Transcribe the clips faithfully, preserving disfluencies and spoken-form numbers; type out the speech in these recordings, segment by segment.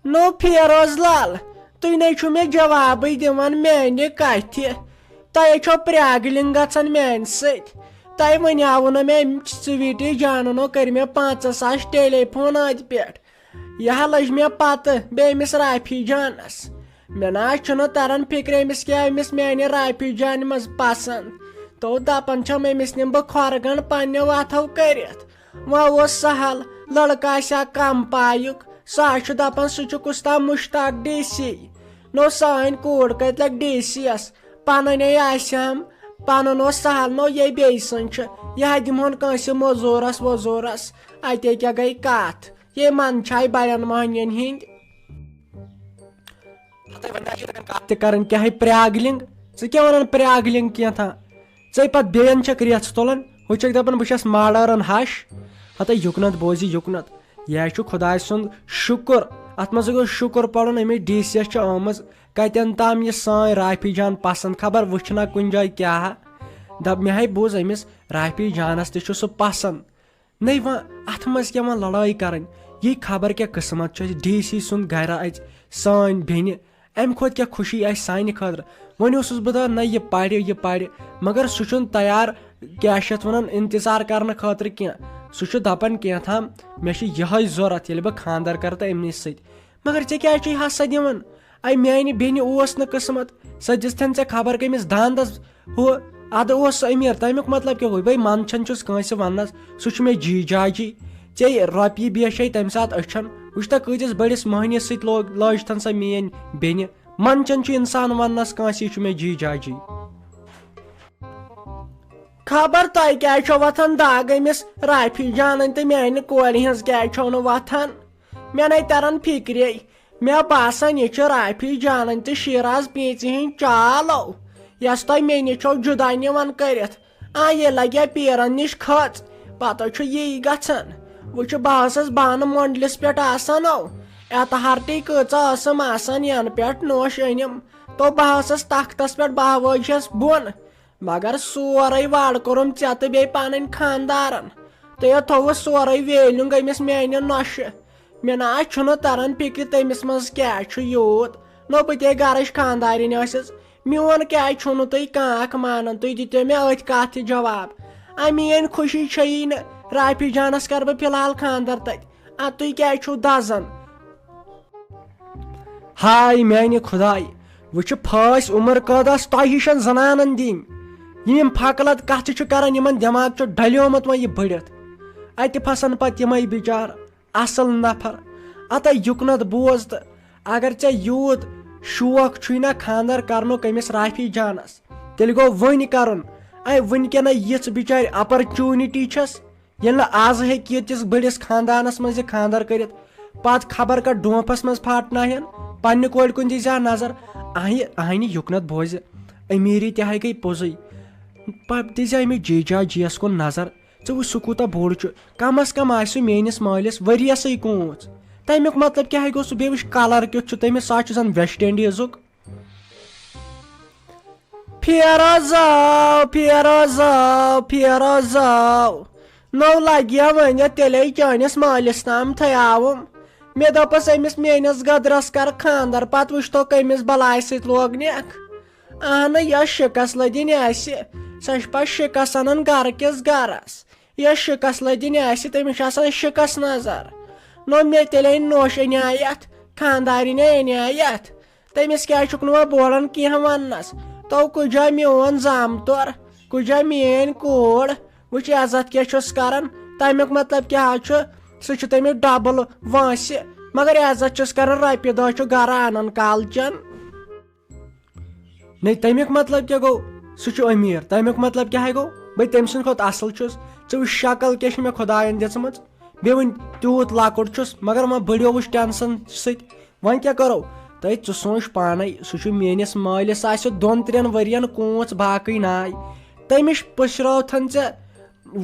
نو فیروز لال، تُہۍ نے چھِو مےٚ جوابٕے دِوان میانہِ کتھِ۔ تۄہہِ چھو پرٛاگلِنگ گژھان میانہِ سۭتۍ۔ تۄہہِ ونیاوُ نہٕ مےٚ أمۍ سویٹی جانن کٔرۍ مےٚ پنٛژاہ ساس ٹیلی فون أتھۍ پٮ۪ٹھ۔ یہِ ہا لٔج مےٚ پتہٕ بیٚیہِ أمِس رافی جانس۔ مےٚ نہ حظ چھُنہٕ تران فکرِ أمِس کیٛاہ، أمِس میانہِ رافی جانہِ منٛز پسند۔ تو دپان چھم أمِس نِمہٕ بہٕ کھۄرگن پننیو اتھو کٔرِتھ۔ وۄنۍ اوس سہل، لڑکہٕ آسہِ ہا کم پایُک، سُہ ہا چھُ دپان سُہ چھُ کُس تام مشتاق ڈی سی۔ نو سٲنۍ کوٗر کتہِ لگہِ ڈی سی یس؟ پنٕنۍ آسہِ ہم، پنُن اوس سہل، نو یے بیٚیہِ سٕنٛز چھِ، یہِ ہا دِمہون کٲنٛسہِ موٚزوٗرس ووٚزوٗرس۔ اتے کیٛاہ گٔے کتھ؟ یے من چھاے بڑٮ۪ن مہنین ہِنٛدۍ۔ ہتے وۄنۍ نہ چھِ تَمہِ کَتھ تہِ کَرٕنۍ، کیٛاہ ہے پرٛاگلِنٛگ؟ ژٕ کیٛاہ وَنان پرٛاگلِنٛگ کینٛہہ تھا؟ ژَے پَتہٕ بیٚیَن چھَکھ رٮ۪ژھ تُلان، ہُہ چھَکھ دَپان بہٕ چھَس ماڈٲرٕن ہَش۔ ہتے یُکنَتھ بوزِ یُکنَتھ، یہِ ہا چھُ خۄداے سُنٛد شُکُر، اَتھ منٛز گوٚو شُکُر پَرُن، أمِس ڈی سی یَس چھِ آمٕژ کَتٮ۪ن تام یہِ سٲنۍ رافی جان پَسنٛد، خبر وٕچھِ نا کُنہِ جایہِ کیٛاہ ہا۔ دَپ مےٚ ہَے بوٗز أمِس رافی جانَس تہِ چھُ سُہ پَسنٛد۔ نٔے وۄنۍ اَتھ منٛز کیٛاہ وۄنۍ لڑٲے کرٕنۍ؟ یہِ خبر کیٛاہ قٕسمت چھُ اَسہِ ڈی سی سُنٛد گرٕ اَژِ سٲنۍ بیٚنہِ، اَمہِ کھۄتہٕ کیٛاہ خوشی آسہِ سانہِ خٲطرٕ؟ وۄنۍ اوسُس بہٕ دَپان نہ یہِ پَرِ، یہِ پَرِ، مگر سُہ چھُنہٕ تیار، کیٛاہ چھِ اَتھ وَنان، اِنتظار کرنہٕ خٲطرٕ کینٛہہ۔ سُہ چھُ دَپان کینٛہہ تام مےٚ چھُ یِہوٚے ضوٚرَتھ ییٚلہِ بہٕ خانٛدر کرٕ تہٕ أمنٕے سۭتۍ۔ مگر ژےٚ کیٛازِ چھُے ہسا دِوان؟ اے میانہِ بیٚنہِ اوس نہٕ قٕسمت، سۄ دِژتھن ژےٚ خبر کٔمِس داندس۔ ہُہ، ادٕ اوس سُہ أمیٖر، تمیُک مطلب کیٛاہ گوٚو؟ بے من چھَن چھُس کٲنٛسہِ وننس، سُہ چھُ مےٚ جی جاجی۔ ژےٚ رۄپیہِ بیٚیہِ چھے تمہِ ساتہٕ أچھن۔ وٕچھ تہ کۭتِس بٔڑِس مٔہنِس سۭتۍ لوگ، لٲج تھن سۄ میٲنۍ بیٚنہِ۔ من چھَن چھُ انسان وننس کٲنٛسہِ، یہِ چھُ مےٚ جی جاجی۔ خبر تۄہہِ کیٛازِ چھو وۄتھان داغ أمِس رافی جانن تہٕ میانہِ کورِ ہٕنٛز کیٛازِ چھو نہٕ وۄتھان؟ مےٚ نے تران فکرے۔ مےٚ باسان، یہِ چھِ رافی جانن تہٕ شیراز پیٖنژِ ہٕنٛدۍ چالو، یۄس تۄہہِ مےٚ نِش چھو جُدا نِوان کٔرِتھ۔ آ، یہِ لگہِ پیٖرن نِش کھٔژ۔ پتہٕ چھُ یی گژھان۔ وۄنۍ چھُ بہٕ ٲسٕس بانہٕ مۄنڈلِس پٮ۪ٹھ آسان او۔ اتھارٹی کۭژاہ ٲسٕم آسان، ینہٕ پٮ۪ٹھ نوش أنِم۔ تو بہٕ ٲسٕس تختس پٮ۪ٹھ، بہٕ وٲجِہس بۄن۔ مگر سورُے وڑ کوٚرُم ژےٚ تہٕ بیٚیہِ پنٕنۍ خاندارن۔ تہٕ یہِ تھوٚوُس سورُے ویلیُنگ أمِس میانہِ نۄشہِ۔ مےٚ نہ حظ چھُنہٕ تران فکرِ تٔمِس منٛز کیٛاہ چھُ یوٗت۔ نو بہٕ تے گرٕچ خاندارِنۍ ٲسٕس، میون کیٛازِ چھُو نہٕ تُہۍ کانٛہہ اکھ مانان؟ تُہۍ دِتو مےٚ أتھۍ کتھ تہِ جواب۔ آ، میٲنۍ خوشی چھیی نہٕ، رافی جانس کرٕ بہٕ فی الحال خاندر تتہِ۔ آ، تُہۍ کیٛازِ چھِو دزان؟ ہاے میانہِ خداے، وۄنۍ چھِ پھٲسۍ عمر قٲدس تۄہہِ ہِشن زنانن دِنۍ۔ یِم پھکلت کتھٕ چھِ کران، یِمن دٮ۪ماغ چھُ ڈلیومُت وۄنۍ یہِ بٔڑِتھ۔ اتہِ پھسن پتہٕ یِمے بِچار اصل نفر۔ اتے یُکنتھ بوز تہٕ اگر ژےٚ یوٗت شوق چھُے نا خاندر کرنُک أمِس رافی جانس، تیٚلہِ گوٚو وۄنۍ کرُن۔ اے وٕنکیٚنَے یِژھ بِچارِ opportunity چھس، ییٚلہِ نہٕ آز ہیٚکہِ ییٖتِس بٔڑِس خاندانس منٛز یہِ خانٛدر کٔرِتھ، پتہٕ خبر کتھ ڈونٛپھس منٛز پھاٹناوہن۔ پننہِ کورِ کُن دیٖزِ ہا نظر۔ اہنہِ، اہنہِ یُکنتھ بوزِ، أمیٖری تہِ ہاے گٔے پوٚزُے۔ پتہٕ دیٖزِ ہا أمِس جی جا جی یس کُن نظر۔ ژٕ وٕچھ سُہ کوٗتاہ بوٚڑ چھُ، کم از کم آسہِ سُہ میٲنِس مٲلِس ؤریسٕے کوٗنٛژ۔ تمیُک مطلب کیٛاہ ہا گوٚو؟ سُہ بیٚیہِ وٕچھ کلر کیُتھ چھُ تٔمِس، سُہ ہا چھُ زن ویسٹ انڈیزُک۔ فیروزو، فیروزو، فیروزو۔ نو لگیا وۄنۍ تیٚلے چٲنِس مٲلِس تام تھیاوُم۔ مےٚ دوٚپُس أمِس میٲنِس گدرس کر خاندر، پتہٕ وٕچھتو کٔمِس بلاے سۭتۍ لوگ نکھ۔ اہنہٕ، یۄس شکست لدِنۍ آسہِ، سۄ چھِ پتہٕ شکست انان گرٕ کِس گرس۔ یۄس شکست لدِنۍ آسہِ، تٔمِس چھِ آسان شکست نظر۔ نو مےٚ تیٚلے نوش عنایت، خاندارِنۍ عنایت۔ تٔمِس کیٛازِ چھُکھ نہٕ وۄنۍ بولان کینٛہہ وننس؟ تو کُجا میون زامتُر، کُجا میٲنۍ کوٗر؟ وٕچھ عزت کیٛاہ چھُس کران، تمیُک مطلب کیٛاہ حظ چھُ؟ سُہ چھُ تٔمِس ڈبل وٲنٛسہِ، مگر عزت چھُس کران رۄپیہِ دہ چھُ گرٕ انان کالچن۔ نے تمیُک مطلب کیٛاہ گوٚو؟ سُہ چھُ أمیٖر، تمیُک مطلب کیٛاہ ہے گوٚو؟ بے تٔمۍ سٕنٛدِ کھۄتہٕ اصل چھُس۔ ژٕ وٕچھ شکل کیٛاہ چھِ مےٚ خۄداین دِژمٕژ۔ بیٚیہِ وٕنہِ تیوٗت لۄکُٹ چھُس، مگر وۄنۍ بٔڑیووُس ٹینشن سۭتۍ۔ وۄنۍ کیٛاہ کرو؟ تہٕ ژٕ سونٛچ پانے، سُہ چھُ میٲنِس مٲلِس آسہِ دۄن ترٛٮ۪ن ؤرین کوٗنٛژ باقٕے ناے۔ تٔمِس پٔشراوتھن ژےٚ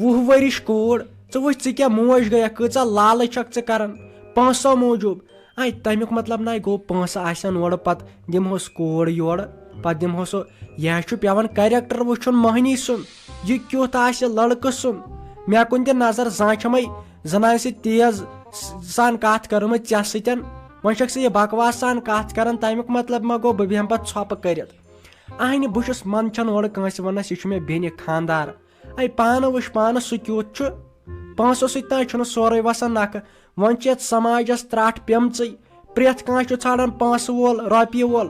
وُہ ؤرِش کوٗر۔ ژٕ وٕچھ، ژٕ کیٛاہ موج گٔیکھ، کۭژاہ لالٕچ چھکھ ژٕ کران پونٛسو موٗجوٗب۔ اے، تمیُک مطلب نہ گوٚو پونٛسہٕ آسن اورٕ پتہٕ دِمہوس کوٗر یورٕ، پتہٕ دِمہوس سُہ، یہِ چھُ پٮ۪وان character وٕچھُن مٔہنی سُنٛد، یہِ کیُتھ آسہِ لڑکہٕ سُنٛد۔ مےٚ کُن تہِ نظر، زانٛہہ چھمے زنانہِ سۭتۍ تیز سان کتھ کٔرمٕژ ژےٚ سۭتۍ۔ وۄنۍ چھکھ ژٕ یہِ بکواس سان کتھ کران، تمیُک مطلب ما گوٚو بہٕ بیٚہمہٕ پتہٕ ژھۄپہٕ کٔرِتھ؟ اہنہِ بہٕ چھُس منٛدچھان اورٕ کٲنٛسہِ وننس، یہِ چھُ مےٚ بیٚنہِ خانٛدار۔ اے پانہٕ وٕچھ پانہٕ سُہ کیُتھ چھُ۔ پونٛسو سۭتۍ تام چھُنہٕ سورُے وسان نکھٕ۔ وۄنۍ چھِ یتھ سماجس ترٹھ پیمژٕے۔ پرٛٮ۪تھ کانٛہہ چھُ ژھانڈان پونٛسہٕ وول، رۄپیہِ وول۔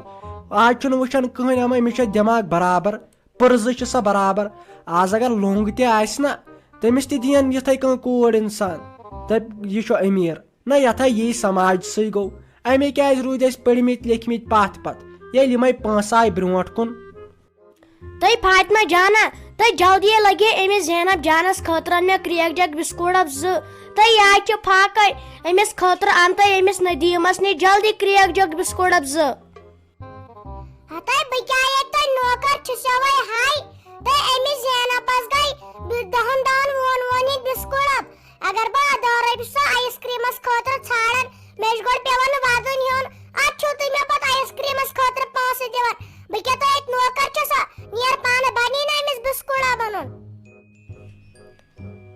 آز چھُنہٕ وٕچھان کٕہٕنۍ، اما أمِس چھا دٮ۪ماغ برابر؟ پٕرزٕ چھِ سۄ برابر۔ آز اگر لوٚنٛگ تہِ آسہِ نا، تٔمِس تہِ دِین یِتھَے کٔنۍ کوٗر انسان۔ دَپہِ، یہِ چھُ أمیٖر۔ نہ، یتھ ہا یی سماج سٕے گوٚو۔ اَمے کیازِ روٗدۍ أسۍ پٔرمٕتۍ لیکھمٕتۍ پتھ پتھ، ییٚلہِ یِمے پونٛسہٕ آیہِ برونٛٹھ کُن۔ تہٕ فاطمہ جانہ، تہٕ جلدی لگے أمِس زینب جانس خٲطرٕ مےٚ کرٛیک جگ بسکوٹ ڈبہٕ زٕ۔ تہٕ یہِ چھِ فاقے، أمِس خٲطرٕ ان تہٕ أمِس ندیمس نِش جلدی کرٛیک جگ بسکوٹ ڈبہٕ زٕ۔ ہتے بہٕ کیٛاہ ییٚتہِ تۄہہِ نوکر چھُسو وَے ہاے؟ تہٕ أمِس زینبس گٔے بِ-، دَہَن دۄہَن وون وون یہِ بِسکوٗٹ ڈَبہٕ۔ اگر بہٕ دَہ رۄپیہِ سۄ آیِس کرٛیٖمَس خٲطرٕ ژھانٛڈَن، مےٚ چھُ گۄڈٕ پٮ۪وان وَدُن ہیوٚن، اَدٕ چھُو تُہۍ مےٚ پَتہٕ آیِس کرٛیٖمَس خٲطرٕ پونٛسہٕ دِوان۔ بہٕ کیٛاہ تۄہہِ اَتہِ نوکر چھُسا؟ نیر پانہٕ، بَنی نہٕ أمِس بِسکوٗٹ ڈَبہٕ اَنُن۔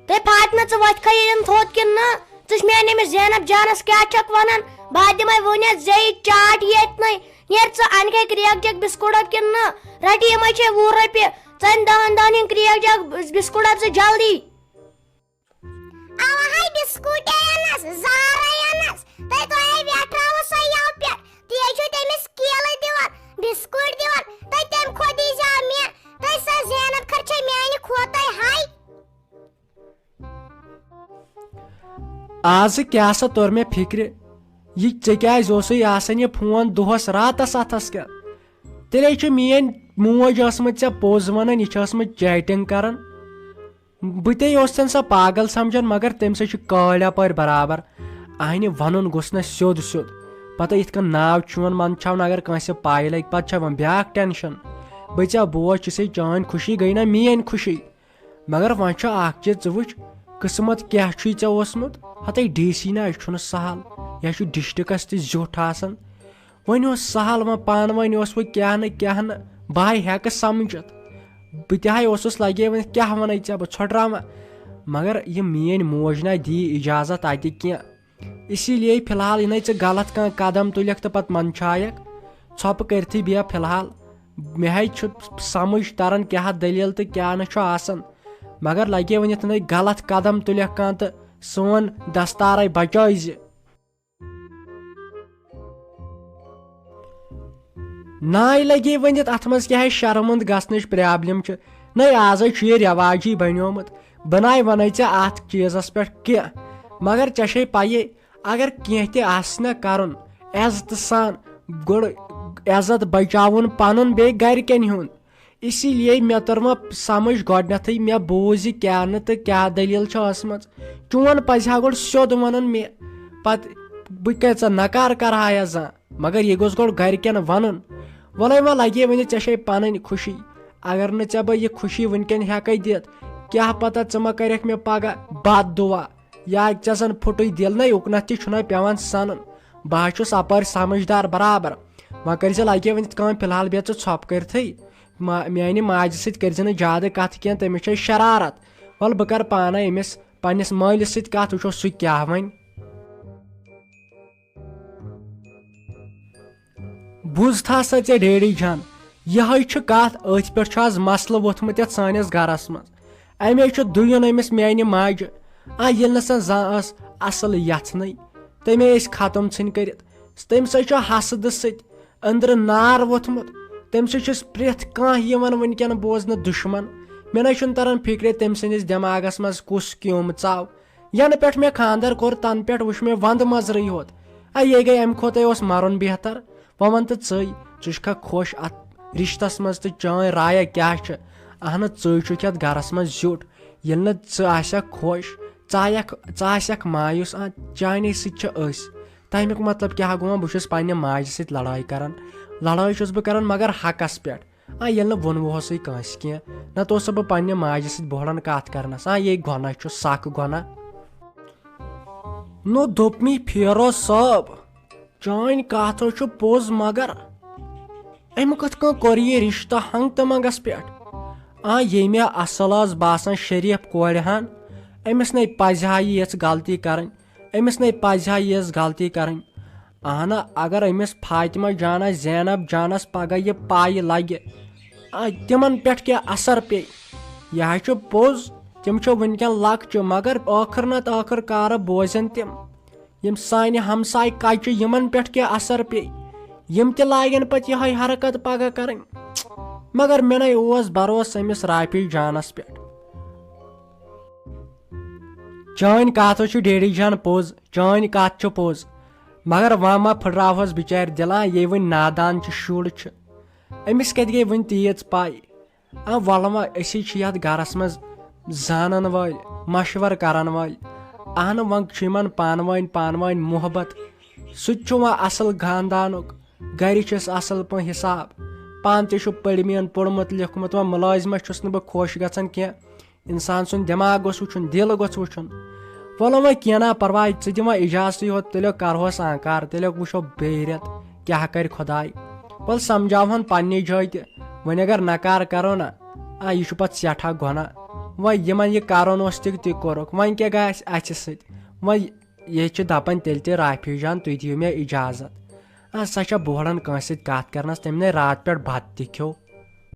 تہٕ فاطمہ، ژٕ وۄتھکھا ییٚتٮ۪ن تھوٚد کِنہٕ نہ؟ ژٕ چھِ میٛانہِ أمِس زینب جانَس کیٛاہ چھَکھ وَنان؟ بہٕ ہا دِمَے وٕنٮ۪تھ زیٚیہِ چاٹ ییٚتہِ نَے۔ نیر، ژٕ اَنکھے کرٛیک جگ بِسکوٗٹ ڈَبہٕ کِنہٕ نہ؟ رَٹہِ یِمَے چھے وُہ رۄپیہِ۔ ژَن دَہَن دۄہَن ہِنٛدۍ کرٛیک جگ بِسکوٗٹ ڈَبہٕ ژٕ جلدی۔ اَوٕ ہَے بِسکوٗٹے اَنَس، زارَے اَنَس۔ تۄہہِ تۄہے ویٹھراوٕ سۄ یَوٕ پٮ۪ٹھ۔ تُہۍ حظ چھِو تٔمِس کیلہٕ دِوان، بِسکوٗٹ دِوان۔ تۄہہِ تَمہِ کھۄتہٕ دیٖزیو مےٚ۔ تۄہہِ سۄ زینب خٲر چھے میٛانہِ کھۄتَے ہاے۔ آزٕ کیٛاہ سا توٚر مےٚ فِکرِ، یہِ ژےٚ کیٛازِ اوسُے آسان یہِ فون دۄہس راتس اتھس کٮ۪تھ؟ تیٚلے چھِ میٲنۍ موج ٲسمٕژ ژےٚ پوٚز ونان، یہِ چھِ ٲسمٕژ chatting کران۔ بہٕ تے اوس ژےٚ سۄ پاگل سمجھان، مگر تٔمۍ سۭتۍ چھِ کٲلۍ اپٲرۍ برابر۔ اہنہِ ونُن گوٚژھ نہ سیوٚد سیوٚد۔ پتہٕ یِتھ کٔنۍ ناو چھُ یِوان منٛدچھاونہٕ، اگر کٲنٛسہِ پاے لگہِ، پتہٕ چھِ یِوان بیٛاکھ tension۔ بہٕ ژےٚ بوے چھُسے، چٲنۍ خوشی گٔے نہ میٲنۍ خوشی۔ مگر وۄنۍ چھُ اکھ چیٖز، ژٕ وٕچھ، قٕسمت کیٛاہ چھُے ژےٚ اوسمُت۔ ہتے ڈی سی نہ، یہِ چھُنہٕ سہل، یہِ چھُ ڈسٹرکس تہِ زیوٗٹھ آسان۔ وۄنۍ اوس سہل، وۄنۍ پانہٕ وۄنۍ اوس وۄنۍ کیٛاہ نہٕ کیٛاہ نہٕ، بہٕ ہا ہٮ۪کہٕ سمجھِتھ۔ بہٕ تہِ ہا اوسُس لگے وۄنۍ کیٛاہ ونے ژےٚ، بہٕ ژھۄٹراوٕ۔ مگر یہِ میٲنۍ موج نہ دی اجازت اتہِ کینٛہہ۔ اسی لیے فی الحال یہِ نے ژےٚ غلط کانٛہہ قدم تُلکھ تہٕ پتہٕ منٛدچھایکھ، ژھۄپہٕ کٔرتھٕے بیٚہہ فی الحال۔ مےٚ ہے چھُ سمجھ تران کیٛاہ دٔلیٖل تہٕ کیٛاہ نہٕ چھُ آسان، مگر لگے وۄنۍ یتھ نے غلط قدم تُلکھ کانٛہہ تہٕ سون دستارے بچٲے زِ۔ ناے لگے ؤنِتھ اتھ منٛز کیٛاہ ہے شرمنٛد گژھنٕچ problem چھِ؟ نَے آزے چھُ یہِ رٮ۪واجی بنیومُت۔ بہٕ نَے وَنَے ژےٚ اتھ چیٖزس پٮ۪ٹھ کینٛہہ، مگر ژےٚ چھے پَیی، اگر کینٛہہ تہِ آسہِ نہ کرُن عزتہٕ سان، گۄڈٕ عزت بچاوُن پنُن بیٚیہِ گرِکٮ۪ن ہُنٛد۔ اسی لیے مےٚ توٚر وۄنۍ سمجھ گۄڈٕنیتھٕے، مےٚ بوٗز یہِ کیٛاہ نہٕ تہٕ کیٛاہ دٔلیٖل چھِ ٲسمٕژ۔ چون پزِ ہا گۄڈٕ سیوٚد ونُن مےٚ، پتہٕ بہٕ کیٛاہ ژےٚ نکار کرہا یا زانٛہہ؟ مگر یہِ گوٚژھ گۄڈٕ گرِکٮ۪ن ونُن۔ وۄلے وۄنۍ لگے وۄنۍ ژےٚ چھے پنٕنۍ خوشی۔ اگر نہٕ ژےٚ بہٕ یہِ خوشی وٕنکٮ۪ن ہٮ۪کے دِتھ، کیٛاہ پتہ ژٕ ما کرکھ مےٚ پگاہ بد دعا، یا ژےٚ زن پھُٹُے دِل۔ نَے اُکنتھ تہِ چھُنہ پٮ۪وان سنُن۔ بہٕ ہا چھُس اپٲرۍ سمجھدار برابر۔ وۄنۍ کٔرۍ زِ لگے وۄنۍ یِتھ کٲنۍ فی الحال بیٚہہ ژٕ ژھۄپہٕ کٔرتھٕے۔ ما-، میانہِ ماجہِ سۭتۍ کٔرۍ زِ نہٕ زیادٕ کتھٕ کینٛہہ، تٔمِس چھے شرارت۔ وۄلہٕ بہٕ کرٕ پانے أمِس پننِس مٲلِس سۭتۍ کتھ، وٕچھو سُہ کیٛاہ ونہِ۔ بوٗزتھا سا ژےٚ ڈیڈی جان، یِہوٚے چھُ کَتھ، أتھۍ پٮ۪ٹھ چھُ آز مسلہٕ ووٚتھمُت یَتھ سٲنِس گَرَس منٛز۔ اَمے چھُ دُیُن أمِس میٛانہِ ماجہِ۔ آ، ییٚلہِ نہٕ سۄ زانٛہہ ٲس اَصٕل یَژھنٕے، تٔمۍ ٲسۍ ختم ژھٕنۍ کٔرِتھ۔ تٔمۍ سۭتۍ چھُ حسدٕ سۭتۍ أنٛدرٕ نار ووٚتھمُت۔ تٔمۍ سۭتۍ چھُس پرٛٮ۪تھ کانٛہہ یِوان وٕنکٮ۪ن بوزنہٕ دُشمن۔ مےٚ نَے چھُنہٕ تَران فِکرِ تٔمۍ سٕنٛدِس دٮ۪ماغَس منٛز کُس کیوٚم ژاو۔ ینہٕ پٮ۪ٹھ مےٚ خانٛدر کوٚر، تنہٕ پٮ۪ٹھ وٕچھ مےٚ ونٛدٕ مۄزرٕے یوت۔ اے، یے گٔے امہِ کھۄتَے اوس مرُن بہتر۔ وۄنۍ وَن تہٕ ژٕے، ژٕ چھُکھا خۄش اتھ رشتس منٛز تہٕ چٲنۍ رایا کیٛاہ چھِ؟ اہنہٕ، ژٕے چھُکھ یتھ گرس منٛز زیُٹھ۔ ییٚلہِ نہٕ ژٕ آسکھ خۄش، ژٕ آیکھ، ژٕ آسکھ مایوس، آ، چانے سۭتۍ چھِ أسۍ۔ تمیُک مطلب کیٛاہ گوٚو؟ بہٕ چھُس پننہِ ماجہِ سۭتۍ لڑٲے کران۔ لڑٲے چھُس بہٕ کران، مگر حقس پٮ۪ٹھ۔ آ، ییٚلہِ نہٕ ووٚنوہوسٕے کٲنٛسہِ کینٛہہ، نتہٕ اوسا بہٕ پننہِ ماجہِ سۭتۍ بۄہڑان کتھ کرنس؟ آ، یے گۄناہ چھُ، سکھ گۄناہ۔ نو دوٚپمی فیروز صٲب، چٲنۍ کتھ حظ چھُ پوٚز، مگر أمۍ کِتھ کٔنۍ کوٚر یہِ رشتہٕ ہنٛگ تہٕ منٛگس پٮ۪ٹھ؟ آ، ییٚمۍ اصل ٲس باسان شریف کورِ ہن، أمِس نے پزِ ہا یہِ یژھ غلطی کرٕنۍ۔ أمِس نے پزِ ہا یِژھ غلطی کرٕنۍ۔ اہنہ، اگر أمِس فاطمہ جانس، زینب جانس پگاہ یہِ پاے لگہِ، آ، تِمن پٮ۪ٹھ کیٛاہ اثر پیٚیہِ؟ یہِ حظ چھُ پوٚز، تِم چھِ وٕنکٮ۪ن لۄکچہِ، مگر ٲخٕر نتہٕ ٲخٕر کارٕ بوزن تِم۔ یِم سانہِ ہمسایہِ کچہِ، یِمن پٮ۪ٹھ کیٛاہ اثر پیٚیہِ؟ یِم تہِ لاگن پتہٕ یِہوٚے حرکت پگاہ کرٕنۍ۔ مگر مےٚ نے اوس بھروسہٕ أمِس رافی جانس پٮ۪ٹھ۔ چٲنۍ کتھ چھِ ڈیڈی جان پوٚز، چٲنۍ کتھ چھِ پوٚز۔ مگر وۄنۍ ما پھٕٹراوہوس بِچارِ دِلان، یے وۄنۍ نادان چھُ، شُر چھُ۔ أمِس کتہِ گٔے وۄنۍ تیٖژ پَے؟ آ، وَلہٕ وۄنۍ، أسی چھِ یَتھ گَرَس منٛز زانَن وٲلۍ، مَشوَرٕ کَرَن وٲلۍ۔ اَہنہٕ، وۄنۍ چھُ یِمَن پانہٕ ؤنۍ، پانہٕ ؤنۍ محبت۔ سُہ تہِ چھُ وۄنۍ اَصٕل خاندانُک، گَرِ چھِس اَصٕل پٲٹھۍ حِساب۔ پانہٕ تہِ چھُ پٔرمِتھ، پوٚرمُت لیوٚکھمُت، وۄنۍ مُلٲزمَس چھُس نہٕ بہٕ خۄش گژھان کینٛہہ۔ اِنسان سُنٛد دٮ۪ماغ گوٚژھ وٕچھُن، دِل گوٚژھ وٕچھُن۔ وَلہٕ وۄنۍ کینٛہہ نا پَرواے، ژٕ دِ وۄنۍ اِجازتٕے یوت، تیٚلہِ کَرہوس آنکار، تیٚلہِ وٕچھو بیٚیہِ رٮ۪تھ کیٛاہ کَرِ خۄداے۔ وَلہٕ سَمجھاوہون پنٛنہِ جایہِ تہِ، وۄنۍ اگر نکار کَرو نا، آ، یہِ چھُ پَتہٕ سٮ۪ٹھاہ گۄناہ۔ وۄنۍ یِمَن یہِ کَرُن اوس تہِ، تہِ کوٚرُکھ، وۄنۍ کیٛاہ گژھِ اَسہِ سۭتۍ؟ وۄنۍ یہِ چھِ دَپان تیٚلہِ تہِ، رافی جان، تُہۍ دِیِو مےٚ اِجازت۔ آ، سۄ چھےٚ بوہڑان کٲنٛسہِ سۭتۍ کَتھ کَرنَس، تٔمۍ نے راتہٕ پٮ۪ٹھ بَتہٕ تہِ کھیوٚو۔